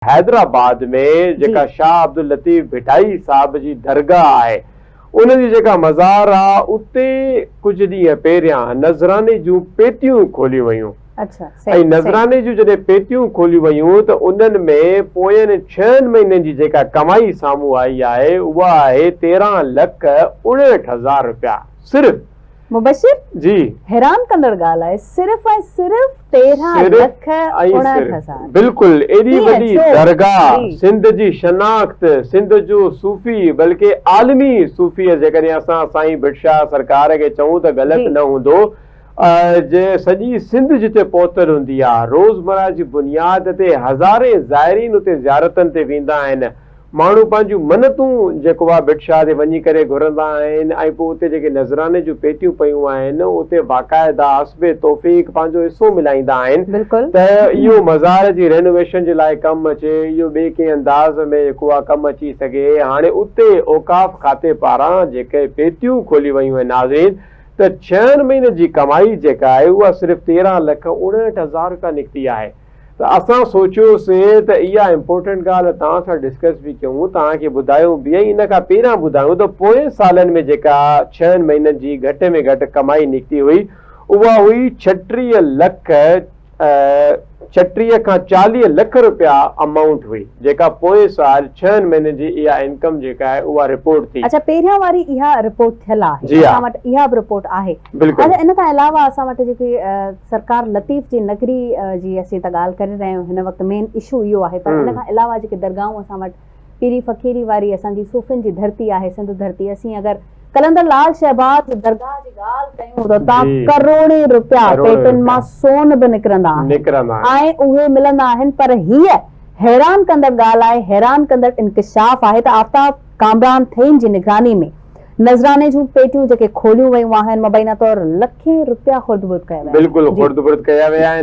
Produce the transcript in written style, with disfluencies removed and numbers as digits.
حيدرآباد ۾ جيڪا شاهه عبداللطيف ڀٽائي صاحب جي درگاهه آهي ان جي جيڪا مزار آ اتي ڪجهه ڏينهن پهريان نذراني جون پيتيون کوليون ويون ۽ نذراني جون جڏهن پيتيون کوليون ويون ته انهن ۾ پوين ڇهن مهينن جي جيڪا ڪمائي سامهون آئي آهي اها آهي 13 لک 59 هزار رپيا صرف مبشر! جي. حيران ڪندڙ ڳالهه آهي صرف ۽ صرف 13 صرف لک ۽ 59 صرف هزار. بلڪل ايڏي ڪيئن وڏي ڇو؟ درگاهه جي. سنڌ جي شناخت سنڌ جو صوفي بلڪه عالمي صوفي جيڪڏهن اسان سائين ڀٽ شاهه سرڪار کي چئون ته غلط جي. نه هوندو جي سڄي سنڌ جتي پهتل هوندي آهي روزمره جي بنياد تي هزارين زائرين اتي زيارتن تي ويندا آهن ماڻهو پنهنجون منتون جيڪو آهي ڀٽ شاهه تي وڃي ڪري گهرندا آهن ۽ پوء اتي جيڪي نذراني جون پيتيون پيون آهن اتي باقاعده حسب توفيق پنهنجو حصو ملائيندا آهن بلڪل. ته اهو مزار جي رينوويشن جي لاء ڪم اچي اهو ٻئي ڪنهن انداز ۾ جيڪو آهي ڪم اچي سگهي هاڻي اتي اوقاف کاتي پاران جيڪي پيتيون کوليون ويون آهن ناظرين ته ڇهن مهينن جي ڪمائي جيڪا آهي اها صرف 13 لک 59 هزار رپيا نڪتي آهي. ته اسان سوچيوسي ته اها امپورٽنٽ ڳالهه توهان سان ڊسڪس به ڪيون، توهان کي ٻڌايون به ۽ ان کان پهريان ٻڌايون ته پوئين سالن ۾ جيڪا ڇهن مهينن جي گهٽ ۾ گهٽ ڪمائي نڪتي هئي اها هئي 36 لک 36 کان 40 لک رپيا امائونٽ هئي جيڪا پوئين سال ڇهن مهينن جي اها انڪم جيڪا آهي اها رپورٽ ٿي. اڇا پهريان واري اها رپورٽ ٿيل آهي جي ها. اسان وٽ اها به رپورٽ آهي. بلڪل. اڇا ان کان علاوه اسان وٽ جيڪي سرڪار لطيف جي نگري جي اسين ته ڳالهه ڪري رهيا آهيون هن وقت مين اشو اهو آهي پر ان کان علاوه جيڪي درگاهون اسان وٽ پيري فقيري واري اسان جي صوفين جي ڌرتي آهي سنڌ ڌرتي اسين اگر قلندر لال شهباز جي درگاهه جي ڳالهه ڪيون ته اتان ڪروڙين رپيا پيٽن مان سون به نڪرندا آهن ۽ اهي ملندا آهن پر هيء حيران ڪندڙ ڳالهه آهي حيران ڪندڙ انڪشاف آهي ته آفتاب ڪامران ٿهيم جي نگراني ۾ نذراني جون پيٽيون جيڪي کوليون ويون آهن مبينا طور لکين رپيا خرد برد ڪيا ويا آهن. بلڪل خرد برد ڪيا ويا آهن.